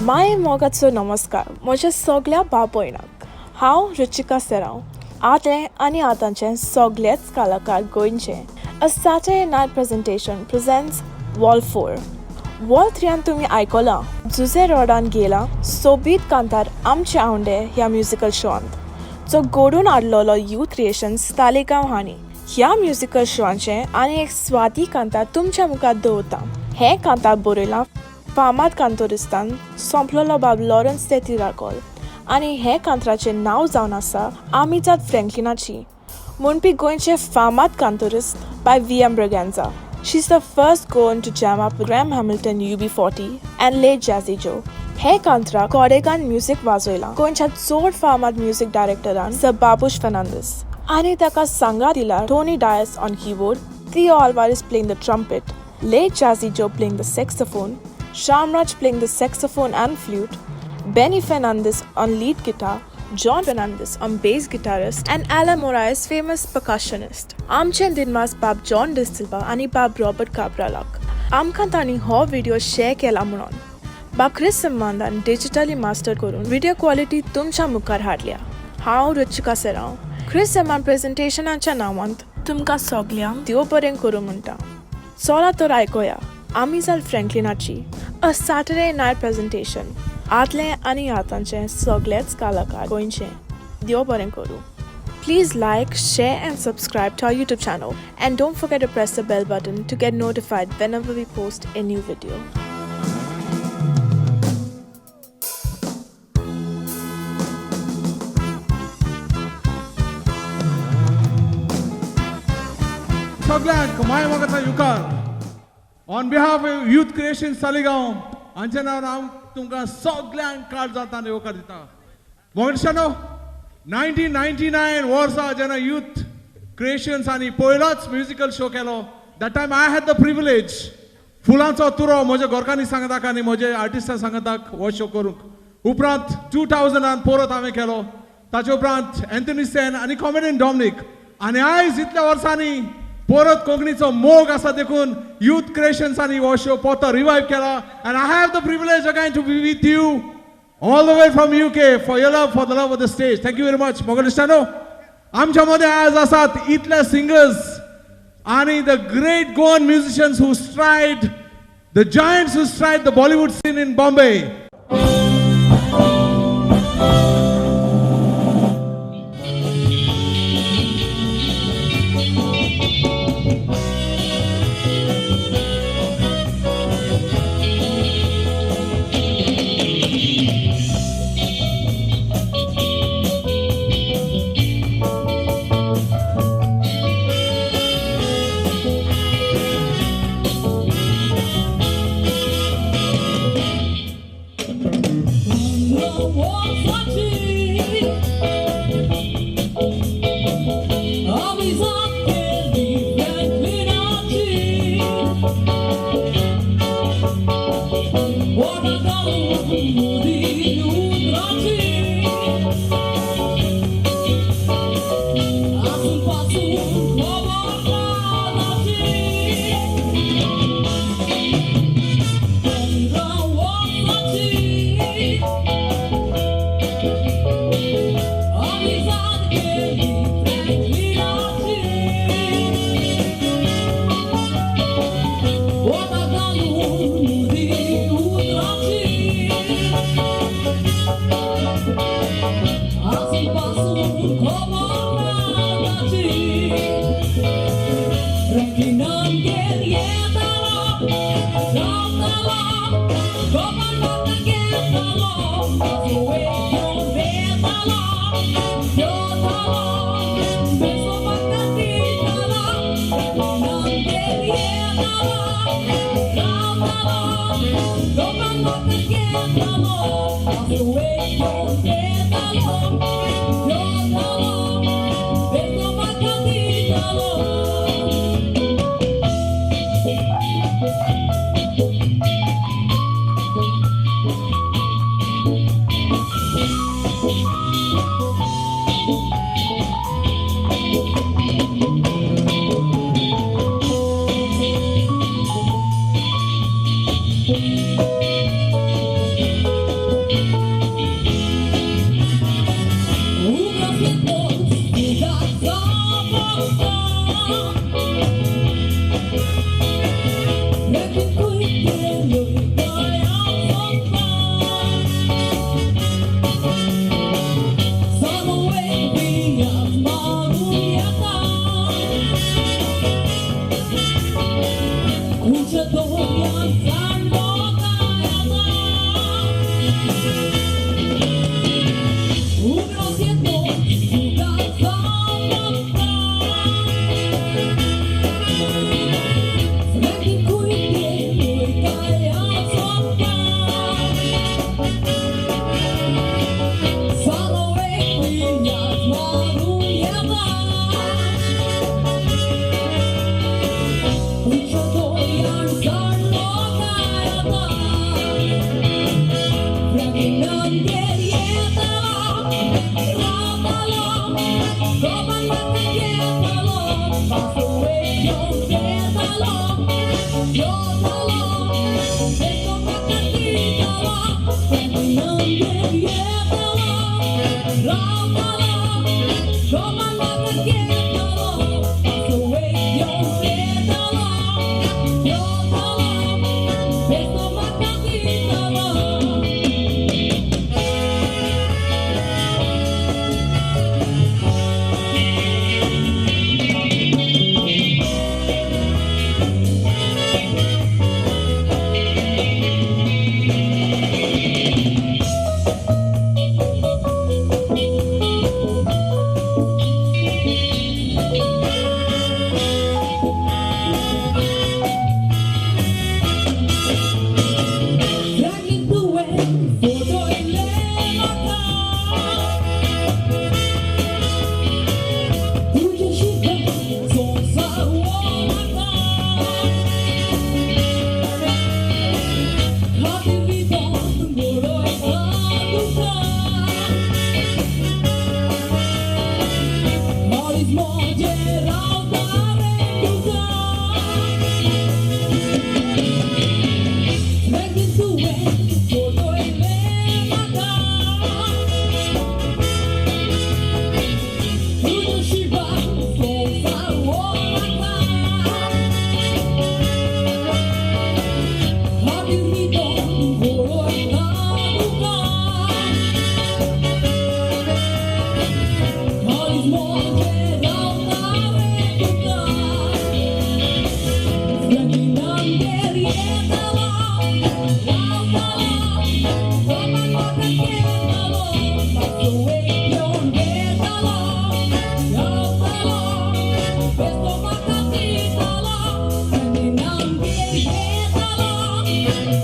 माय मोगाचो नमस्कार म्हज्या सगळ्या भाव भयणांक. हांव रुचिका सेरांव. आदले आनी आतांचे सगळेच कलाकार गोंयचे a Saturday night presentation presents vol 4. Vol 3 तुमी आयकलां जुझे रोडान गेला सोबीत कांतार आमचे आवंडे ह्या म्युजिकल शोआंत जो घडोवन हाडलेलो यूथ क्रिएशन्स तालेगांव हांणी. ह्या म्युजिकल शोआचें आनी एक स्वाती कांतार तुमच्या मुखार दवरता. हें कांतार बरयलां फामाद कांतोरिस्तान सोंपलेलो बाब लॉरन्स दे तिराकोल आनी हे कांतराचें नांव जावन आसा आमिजाद फ्रँकलिनाची म्हणपी गोंयचे फामाद कांतोरिस्त बाय V M Braganza. She is the first Goan to jam up Graham Hamilton UB40 and late Jazzy Joe. हे कांतरा कोडेगान म्युजीक वाजयलां गोंयच्या चड फामाद म्युजीक डायरेक्टरान सर बाबूश फर्नांडीस आनी ताका सांगा दिला Tony Dias on keyboard, Theo Alvares playing the trumpet, late Jazzy Joe playing the saxophone, Shamraj playing the saxophone and flute, Benny Fernandez on lead guitar, John Fernandez on bass guitarist, and Alan Moraes, famous percussionist. आमचे दिनवास बाब John D'Silva आनी बाब Robert काब्रालाक आमकां तांणी हो video share केला म्हणून. बाब क्रिस संबंदान डिजिटली मास्टर करून व्हिडिओ क्वॉलिटी तुमच्या मुखार हाडल्या. हांव रुचिका सेरांव क्रिस समान प्रेझेंटेशनाच्या नांवांत तुमकां सगल्यांक देव बरें करूं म्हणटा. चला तर आयकोया आमिजाद फ्रँकलिनाची अ सॅटर्डे नायट प्रेझेंटेशन. आदले आनी आतांचे सगळेच कलाकार गोंयचे. देव बरें करूं. Please like, share and subscribe to our YouTube channel and don't forget to press the bell button to get notified whenever we post a new video. सगळ्यांक माय मोगाचो युकार. On behalf of youth creation Saligao हांच्या नांवान हांव तुमकां सगळ्यांक काळ जाता येवकार दिता. मोगेशानो, 1999 वर्सा जेन्ना यूथ क्रिएशन्स आनी पयलोच म्युजिकल शो केलो, that time I had the privilege फुलांचो तुरो म्हज्या घरकान्नी सांगताक आनी म्हजे आर्टिस्टां सांगताक हो शो करूंक. उपरांत 2000 परत हांवें केलो. ताचे उपरांत एन्थनी सेन आनी कॉमेडियन डॉमनीक आनी आयज इतल्या वर्सांनी परत कोंकणीचो मोग आसा देखून यूथ क्रिएशन्स आनी हो शो परतो रिवायव केला. And I have the privilege again to be with you all the way from UK for your love, for the love of the stage. Thank you very much. मोगलिस्टानो, आमच्या मध्ये आज आसात इतले singers आणि the great Goan musicians who stride, the giants who stride the Bollywood scene in Bombay.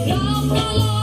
Rautalo,